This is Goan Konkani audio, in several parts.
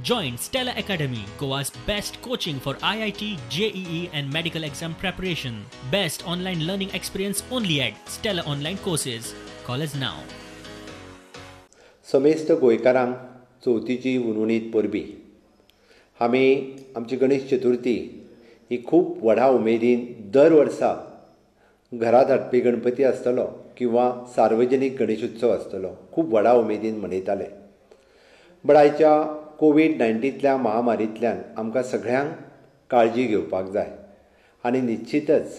Join Stella Academy, Goa's best coaching for IIT, JEE and medical exam preparation. Best online learning experience only at Stella Online Courses. Call us now. समेस्त गोंयकारांक चवथीची हुनहुनीत परबी. आमी आमची गणेश चतुर्थी ही खूब व्हडा उमेदीन दर वर्सा घरांत हाडपी गणपती आसतलो किंवा सार्वजनीक गणेश उत्सव आसतलो, खूब व्हडा उमेदीन मनयताले. बट आयच्या कोवीड-19तल्या महामारींतल्यान आमकां सगळ्यांक काळजी घेवपाक जाय आनी निश्चितच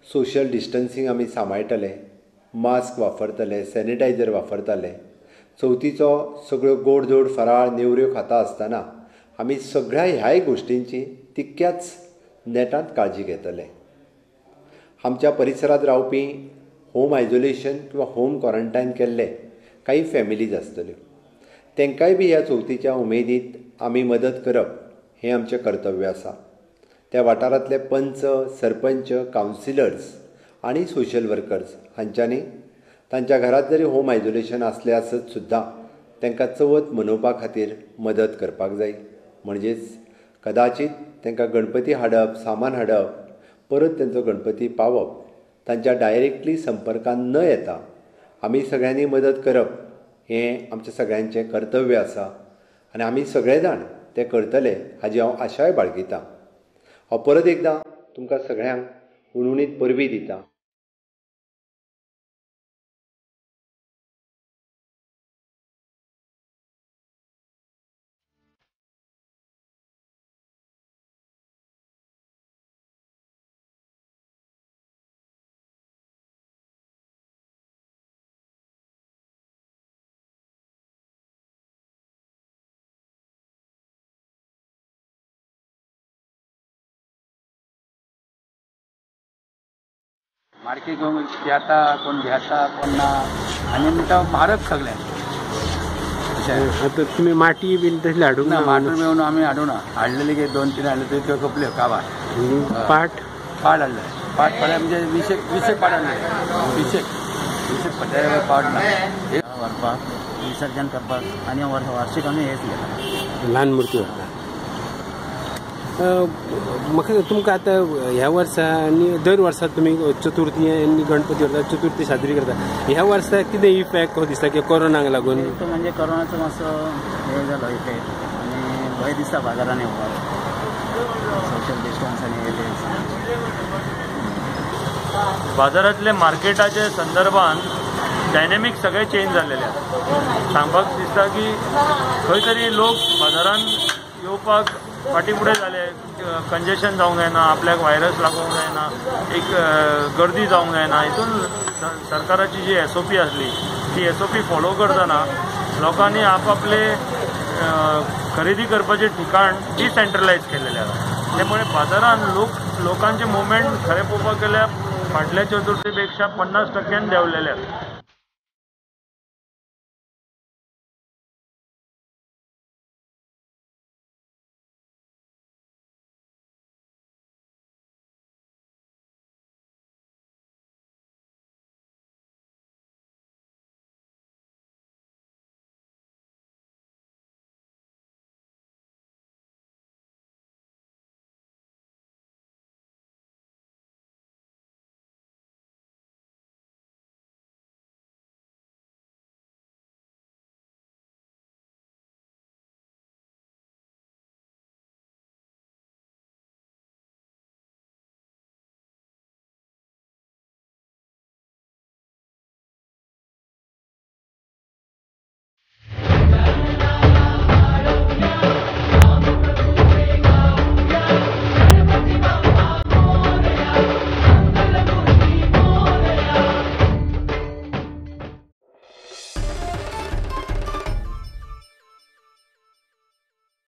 सोशल डिस्टन्सींग आमी सांबाळटले, मास्क वापरतले, सॅनिटायझर वापरतले. चवथीचो सगळ्यो गोडधोड फराळ नेवऱ्यो खाता आसतना आमी सगळ्या ह्याय गोश्टींची तितक्याच नेटांत काळजी घेतले. आमच्या परिसरांत रावपी होम आयजोलेशन किंवा होम क्वॉरंटायन केल्ले काही फॅमिलीज आसतल्यो, तांकांय बी ह्या चवथीच्या उमेदीत आमी मदत करप हें आमचें कर्तव्य आसा. त्या वाठारांतले पंच, सरपंच, कावन्सिलर्स आनी सोशल वर्कर्स हांच्यांनी तांच्या घरांत जरी होम आयजोलेशन आसलें आसत सुद्दां तांकां चवथ मनोवपा खातीर मदत करपाक जाय. म्हणजेच कदाचीत तांकां गणपती हाडप, सामान हाडप, परत तांचो गणपती पावप तांच्या डायरेक्टली संपर्कांत न येता आमी सगळ्यांनी मदत करप हें आमचें सगळ्यांचें कर्तव्य आसा आनी आमी सगळे जाण तें करतले हाजी हांव आशाय बाळगितां. हांव परत एकदां तुमकां सगळ्यांक हुनहुनीत परबीं दितां. मार्केट घेता कोण घेता कोण ना आनी म्हणटा म्हारग सगळें. आतां तुमी माटी बीन तसली हाडूंक ना? माटी बीन आमी हाडूंक ना, हाडलेली कितें 2-3 हाडले तरी त्यो खपल्यो काबार. पाट पाट हाडले, पाट पळय म्हणजे विशेक पाट हाडले, विशेक पट्या पाट ना व्हरपाक विसर्जन करपाक. आनी वार्षीक आमी हेच घेता, ल्हान मुर्ती व्हरता. म्हाका तुमकां आतां ह्या वर्सा आनी दर वर्सा तुमी चतुर्थी आनी गणपती व्हरता, चतुर्थी साजरी करता, ह्या वर्सा कितें इफेक्ट हो दिसता की कोरोनाक लागून? म्हणजे कोरोनाचो मातसो हे जालो इफेक्ट आनी भंय दिसता बाजारान येवपाक, सोशल डिस्टन्स आनी हे. बाजारांतले मार्केटाचे संदर्भान डायनेमिक सगळे चेंज जाल्लेले आसा. सांगपाक दिसता की खंय तरी लोक बाजारान येवपाक फाटी फुडें जाले, कंजेशन जावंक जायना, आपल्याक व्हायरस लागूंक जायना, एक गर्दी जावंक जायना. हितून सरकाराची जी SOP आसली ती SOP follow करतना लोकांनी आपआपले खरेदी करपाचें ठिकाण डिसेंट्रलायज केल्लेलें आसा. त्यामुळे बाजारान लोकांचे मुवमेंट खरें पळोवपाक गेल्यार फाटल्या चतुर्थी पेक्षा 50% देंवलेले आसा.